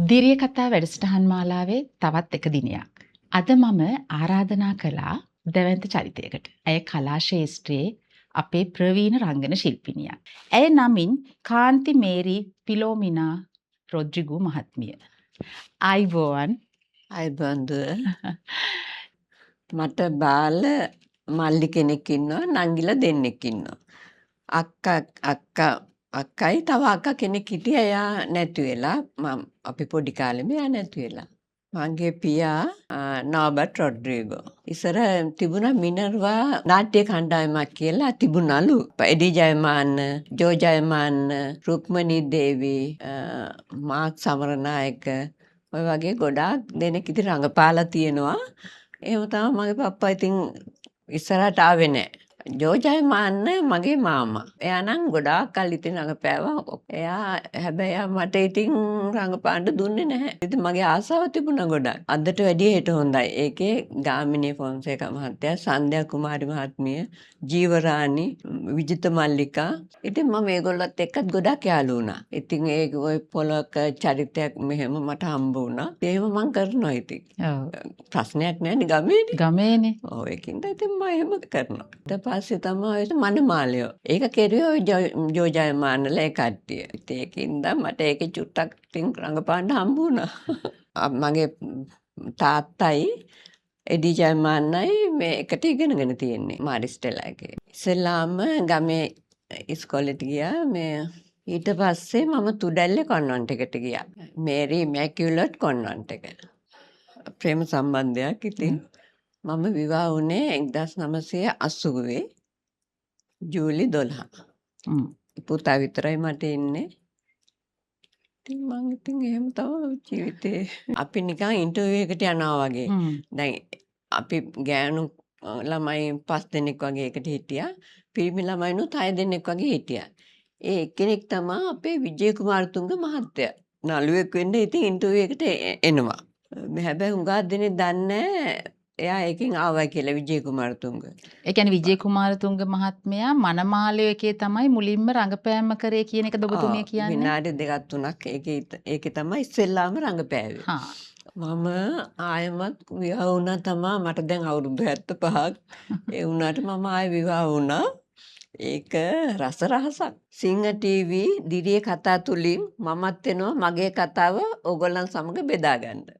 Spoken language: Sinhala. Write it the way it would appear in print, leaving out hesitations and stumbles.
දිරිය කතා වැඩසටහන් මාලාවේ තවත් එක දිනයක්. අද මම ආරාධනා කළා දැවැන්ත චරිතයකට. ඇය කලා ක්ෂේත්‍රයේ අපේ ප්‍රවීණ රංගන ශිල්පිනියක්. ඇය නමින් කාන්ති මේරි පිලෝමිනා රොඩ්රිගෝ මහත්මිය. ආයුබෝවන්. ආයුබෝවන් දුව. මට බාල මල්ලි කෙනෙක් ඉන්නවා, නංගිලා දෙන්නෙක් ඉන්නවා. අක්කා අක්කා අක්කයි තව අක්කා කෙනෙක් හිටියා, එයා නැති වෙලා. මම අපි පොඩි කාලෙම එයා නැති වෙලා. මගේ පියා නෝබර්ට් රොඩ්රිගෝ. ඉස්සර තිබුණා මිනර්වා නාට්‍ය කණ්ඩායමක් කියලා තිබුණලු. එඩි ජයමාන්න, ජෝ ජයමාන්න, රුක්මනී දේවි, මාක් සමරනායක ඔය වගේ ගොඩාක් දෙනෙක් ඉතින් රඟපාලා තියෙනවා. එහෙම තමයි මගේ පප්පා ඉතින් ඉස්සරහට ආවේ නෑ. ජෝ ජයමාන්න මගේ මාමා. එයා නම් ගොඩාක් කල් ඉතින් රඟපෑවා. එයා හැබැයි එයා මට ඉතින් රඟපාන්න දුන්නේ නැහැ. ඉතින් මගේ ආසාව තිබුණා ගොඩක්. අදට වැඩිය හෙට හොඳයි. ඒකේ ගාමිණී ෆොන්සේකා මහත්තයා, සන්ධ්‍යා කුමාරි මහත්මිය, ජීවරාණි, විජිත මල්ලිකා. ඉතින් මම මේගොල්ලොත් එක්කත් ගොඩක් යාළු වුණා. ඉතින් ඒ ඔය පොලක චරිතයක් මෙහෙම මට හම්බ වුණා. එහෙම මං කරනවා ඉතින්. ඔව්. ප්‍රශ්නයක් නෑනේ ගමේනේ. ගමේනේ. ඔව්, ඒකින්ද ඉතින් මම එහෙම කරනවා. ඊට පස්සේ තමයි ඔය මනමාලයෝ. ඒක කෙරුවේ ඔය ජෝ ජයමාන්නලා ඒ කට්ටිය. ඉතින් ඒකින්ද මට ඒකේ චුට්ටක් ඉතින් රඟපාන්න හම්බ වුණා. මගේ තාත්තයි එඩි ජයමාන්නයි මේ එකට ඉගෙනගෙන තියෙන්නේ මාරිස්ටෙලා එකේ. ඉස්සෙල්ලාම ගමේ ඉස්කෝලේට ගියා. මේ ඊට පස්සේ මම තුඩැල්ලේ කොන්වන්ට් එකට ගියා. මේරි ඉමැකියුලට් කොන්වන්ට් එක. ප්‍රේම සම්බන්ධයක් ඉතින්. මම විවාහ වුණේ 1980 ජූලි 12. පුතා විතරයි මට ඉන්නේ. ඉතින් මං ඉතින් එහෙම තමයි ජීවිතේ. අපි නිකන් ඉන්ටර්විව් එකට යනවා වගේ. දැන් අපි ගෑනු ළමයි 5 දෙනෙක් වගේ එකට හිටියා. පිරිමි ළමයිනුත් 6 දෙනෙක් වගේ හිටියා. ඒ එක්කෙනෙක් තමා අපේ විජය කුමාරතුංග මහත්තයා. නළුවෙක් වෙන්න ඉතින් ඉන්ටර්විව් එකට එනවා. මේ හැබැයි හුඟක් දෙනෙක් දන්නේ නෑ එයා ඒකෙන් ආවයි කියලා, විජය කුමාරතුංග. ඒ කියන්නේ විජය කුමාරතුංග මහත්මයා මනමාලයෝ එකේ තමයි මුලින්ම රඟපෑම කරේ කියන එකද ඔබතුමිය කියන්නේ? විනාඩි දෙකක් තුනක් ඒකේ තමයි ඉස්සෙල්ලාම රඟපෑවේ. මම ආයෙමත් විවාහ වුණා තමා. මට දැන් අවුරුදු 75ක්. ඒ වුණාට මම ආයෙ විවාහ වුණා. ඒක රස රහසක්. සිංහ ටීවී දිරිය කතා තුලින් මමත් එනවා මගේ කතාව ඕගොල්ලන් සමග බෙදා ගන්න.